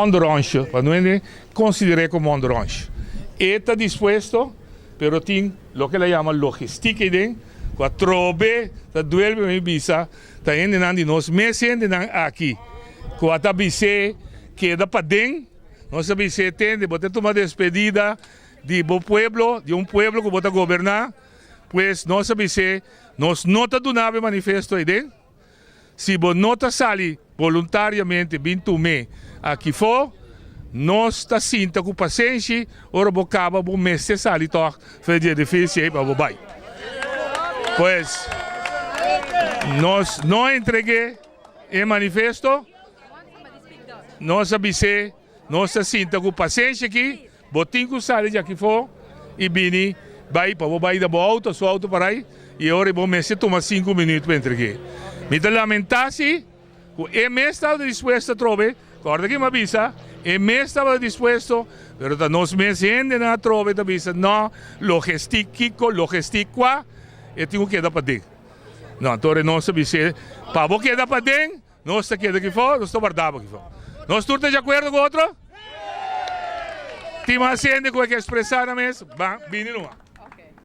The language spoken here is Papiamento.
Onderonsje, pa no hende konsider'é komo onderonsje. E ta dispuesto, pero tin loke el a yama logistiek eiden, ku atrobe ta duelbe mi bisa, ta hendenan di nos mes hendenan aki ku a ta bis'é keda paden. Nos a bis'é, tende, bo ta tuma despedida di bo pueblo, di un pueblo ku bo ta goberná, pues nos a bis'é, nos no ta duna bo e manifesto eiden. Si bo no ta sali boluntariamente bin tum'é akifó, nos ta sinta ku pasenshi ora bo kaba bo mester sali tòg for di edifisio ei pa bo bai. Pues, nos no a entreg'é e manifesto, nos a bis'é nos ta sinta ku pasenshi aki, Bo tin ku sali di akifó i bini bai pa bo bai na bo outo, su outo parai, i e ora bo mester tuma sinku minüt pa entreg'é. Mi ta lamentá si ku e mes tabata dispuesto atrobe, kòrda ki mi a bisa, e mes tabata dispuesto, pero ta nos mes hendenan atrobe ta bisa, nò, logestik kiko, logestik kua, e tin ku keda paden. No, anto ora nos a bis'é, pa bo keda paden, Nos ta keda kifó, nos ta warda bo kifó. Nos tur ta di akuerdo ku otro? Tin mas hende ku a ke ekspresá nan mes? Ban, bini numa.